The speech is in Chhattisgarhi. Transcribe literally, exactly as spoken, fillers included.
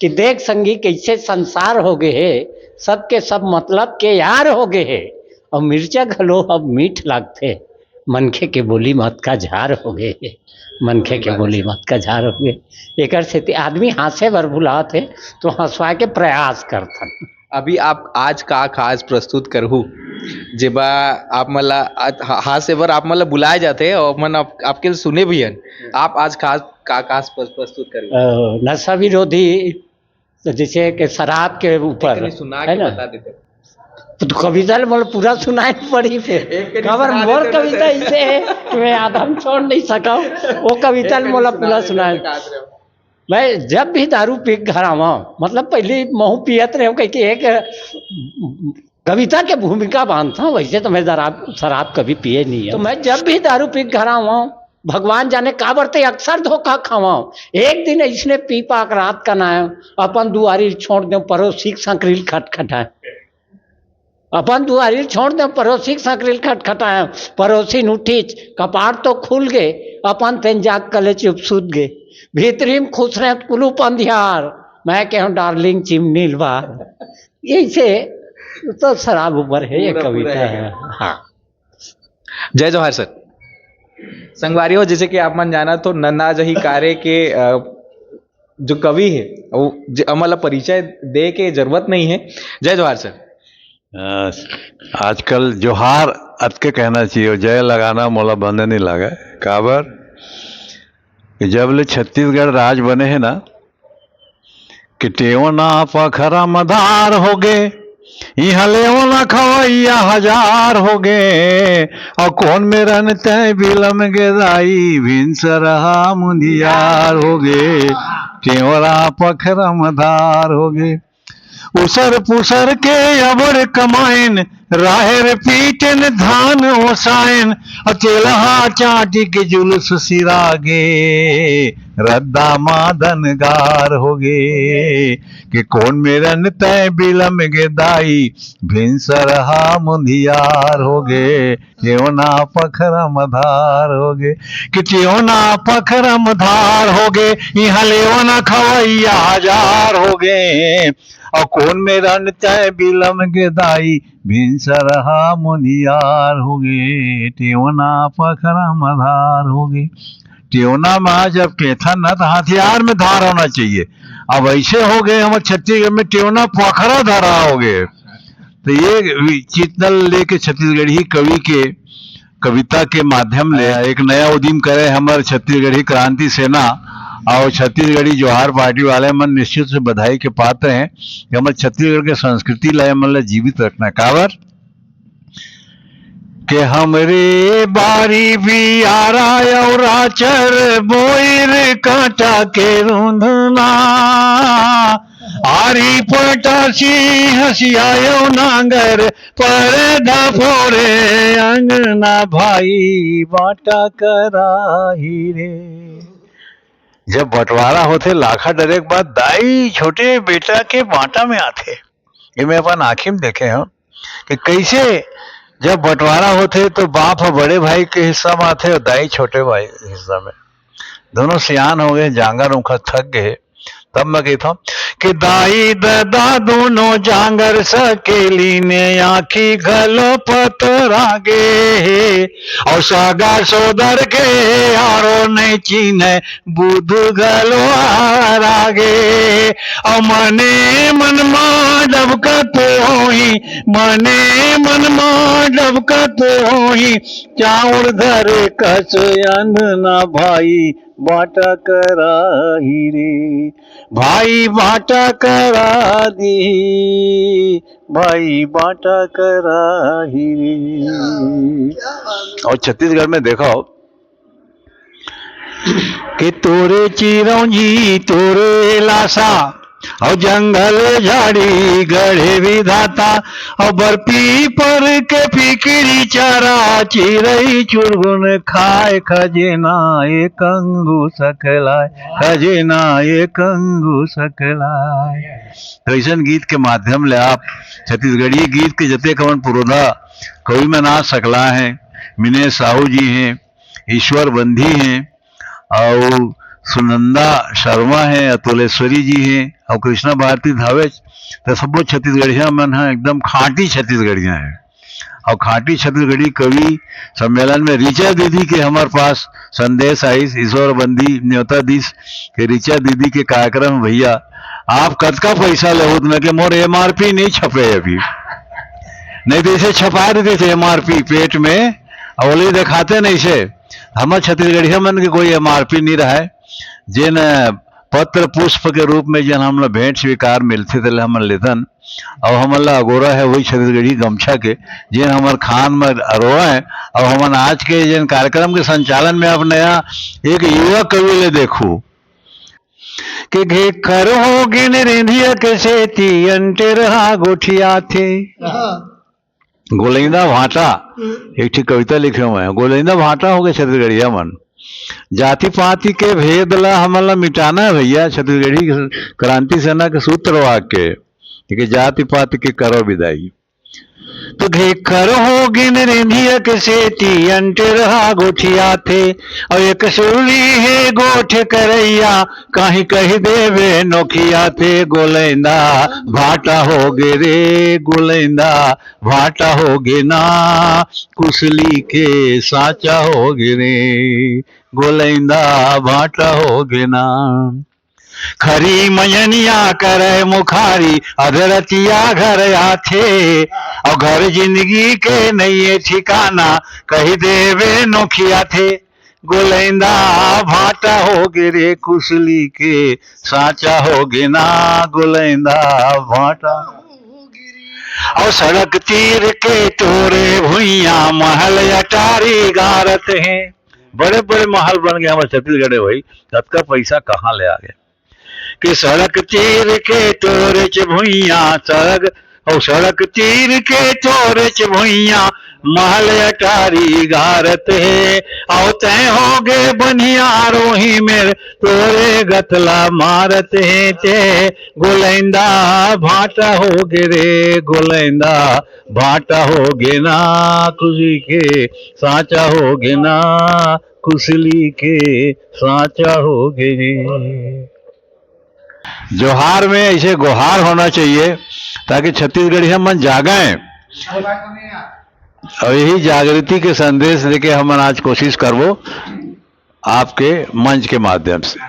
कि देख संगी, कइसे संसार हो गे हे, सबके सब मतलब के यार हो गे हे, अउ मिर्चा घलो अब मीठ लागथे, मनखे के बोली मत का झार हो गे हे, मनखे के बोली मत का झार हो गे। एकर सेती आदमी हाँसे बर बुलात हे, तो हँसवाए के प्रयास करथन। अभी आप आज का खास प्रस्तुत करहू, जेबा आप मन ला, आ, हा-, हास्य बर आप मन ला बुलाए जाथे अउ मन आप, आपके सुने भी हन, आप आज खास का खास प्र-, प्रस्तुत करहू? अ, नशा विरोधी, तो जैसे कि शराब के ऊपर, एक कनी सुना है के ना? बता देते। तो कविता ल मोला पूरा सुनाए पड़ी फिर। एक कनी काबर सुना मोर देते ना कविता सर। इसे है कि मैं आधा में छोड़ नहीं सका हूँ। वो कविता ल एक कनी मोला सुना पूरा देते, सुनाए। बता दे रहे हो। मैं जब भी दारू पी के घर आवा, मतलब पहले महू पियत रहे कह के एक कविता के भूमिका बांधता हूँ। वैसे तो मैं शराब, शराब कभी पिए नहीं है। तो मैं जब भी दारू पी के घर आवा, भगवान जाने काबर ते अक्सर धोखा खावा। एक दिन इसने पी पाक रात का नाय, अपन दुआरी छोड़ दे, पड़ोसी के सांकरी ल खटखटाए। अपन दुआरी छोड़ दे, पड़ोसी के सांकरी ल खटखटाए। पड़ोसी उठिच, कपाट तो खुल गे, अपन तेन जाग कले चुप सूत गे। भीतरी में खुश रहे कुलूप अंधियार, मैं कहूँ डार्लिंग चिमनी ल बार। ऐसे तो शराब ऊपर है ये पूरा, पूरा कविता है। है। हाँ। जय जोहार सर। संगवारी हो, जैसे कि आप मन जाना तो नंदा जही कारे के, अ, जो कवि है, वो ज-, हमन ला परिचय दे के जरूरत नहीं है। जय जोहार सर। अ, आजकल जोहार अतके कहना चाहिए, जय लगाना मोला बंद नहीं लागे। काबर कि जब ले छत्तीसगढ़ राज बने है ना, कि टेवना पखरा मधार हो गे, इहाँ लेवना खवैया हजार हो गे, अउ कोन मेरन तै बिलम गे दाई, भिनसरहा मुंधियार हो गे, टेवना पखरा मधार हो गे। उसर पुसर के अबड़ कमाइन, राहेर पीटेन धान ओसाइन, अउ तेलहा चाटी के जुलूस सिरागे, रद्दा मादन गार होगे। के कोन मेरन तै बिलम गे दाई, भिनसरहा मुंधियार होगे, टेवना पखरम धार होगे। कि टेवना पखरम धार होगे, इहाँ लेवना खवैया हजार होगे। अउ कोन मेरन तै बिलम गे दाई, भिनसरहा मुंधियार होगे, टेवना पखरम धार होगे। टेवना में जब केथन ना, तो हथियार में धार होना चाहिए। अब ऐसे हो गए, हमारे छत्तीसगढ़ में टेवना पखरा धरा हो गए। तो ये वि-, चितनल लेके छत्तीसगढ़ी कवि के कविता के माध्यम ले एक नया उदीम करे हमर छत्तीसगढ़ी क्रांति सेना और छत्तीसगढ़ी जोहार पार्टी वाले मन निश्चित से बधाई के पात्र हैं कि हमर छत्तीसगढ़ के संस्कृति ला, हमन ला जीवित रखना है। काबर के हमरे बारी बियारा अउ राचर बोइर कांटा के रूंधना, आरी पटासी हसिया अउ नांगर परदा फोरे अंगना भाई बांटा कराही रे। जब बंटवारा होथे लाखा डरे के बाद दाई छोटे बेटा के बांटा में आथे। ये मैं अपन आँखी में देखे हूँ कि कैसे जब बंटवारा होथे तो बाप ह बड़े भाई के हिस्सा में आथे और दाई छोटे भाई के हिस्सा में। दोनों सियान हो गए, जांगर उनका थक गए। तब मैं कहता हूँ कि दाई ददा दोनों जांगर सकेली ने आँखी घलो पतरा गे हे, और सागा सोदर के आरो नहीं चीन्हे बुध घलो हरा गे। अउ मने मन मा डबकत होही, मने मन मा डबकत होही, चाउर धरे कस अंधना भाई बांटा कराही रे, भाई बांटा करा दी, भाई बांटा कराही रे। और छत्तीसगढ़ में देखा हो कि तोरे चिरौंजी, तोरे लासा, अउ जंगल झाड़ी गढ़े विधाता, अउ बरपी पर के फिकिरी चारा, चिरई चुरगुन खाए खजेना, एक अंगू सकलाए, खजेना एक अंगू सकलाए। तो ऐसन गीत के माध्यम ले आप छत्तीसगढ़ी गीत के जते कवन पुरोधा कवि में ना सकला हैं, मिनेश साहू जी हैं, ईश्वर बंधी हैं, अउ सुनंदा शर्मा हैं, अतुलेश्वरी जी हैं, अउ कृष्णा भारती धावेच, त सब्बो छत्तीसगढ़िया मन ह एकदम खांटी छत्तीसगढ़िया हे। अउ खांटी छत्तीसगढ़ी कवि सम्मेलन में ऋचा दीदी के हमर पास संदेश आइस, ईश्वर बंदी न्योता दिस के ऋचा दीदी के कार्यक्रम, भैया आप कतका पैसा लेहू? त मैं के मोर एमआरपी नहीं छपे अभी, नहीं तो इसे छपा देते थे एमआरपी पेट में, अउ ओली दिखाते नहीं से। हमर छत्तीसगढ़िया मन के कोई एमआरपी नहीं रहा है। जेन पत्र पुष्प के रूप में जेन हमला भेंट स्वीकार मिलथे, तेला हमन लेथन। अउ हमन ला अगोरा है वही छत्तीसगढ़ी गमछा के, जेन हमर खान में अरोए। अउ हमन आज के जेन कार्यक्रम के संचालन में आप नया एक युवा कवि ले देखू कि घेखर हो गिन रेंधिया के सेती अंटेरहा गोठियाथे। गोलैंदा भाटा, हम्म। एक ठी कविता लिखे हुए हैं। गोलैंदा भाटा हो गए छत्तीसगढ़िया मन। जाति पाति के भेद ला हमन ला मिटाना है भैया, छत्तीसगढ़ी क्रांति सेना के सूत्र वाक्य, ठीक है, जाति पाति के करो विदाई। तो घेखर हो गिन रेंधिया के सेती अंटेरहा गोठियाथे, अउ एक सुरली हे गोठ करैया, काहीं कहि देबे नोखियाथे। गोलैंदा भाटा हो गे रे, गोलैंदा भाटा हो गे ना, कुसली के साचा हो गे रे, गोलैंदा भाटा हो गे ना। खरी मयनिया करे मुखारी, अधरतिया घर आथे, अउ घर जिंदगी के नइये ठिकाना, कहि देबे नोखियाथे। गोलैंदा भाटा हो गे रे, कुसली के साचा हो गे ना, गोलैंदा भाटा। अउ सड़क तीर के टोरे भुइयां, महल अटारी गारत हे। बड़े बड़े महल बन गए हमर छत्तीसगढ़ में भाई, कतका पैसा कहाँ ले आ गए। कि सड़क तीर के टोरेच भुइयां, सड़क, अउ सड़क तीर के टोरेच भुइयां, महल अटारी गारत हे। अउ तय हो गे बनिया रोही मेर, तोरे गतला मारत हे ते। गोलैंदा भाटा हो गे रे, गोलैंदा भाटा हो गे ना, कुसली के साचा हो गे ना, कुसली के साचा हो गे रे। जोहार में ऐसे गोहार होना चाहिए, ताकि छत्तीसगढ़िया मन जागें। और यही जागृति के संदेश देके हमन आज कोशिश करबो आपके मंच के माध्यम से।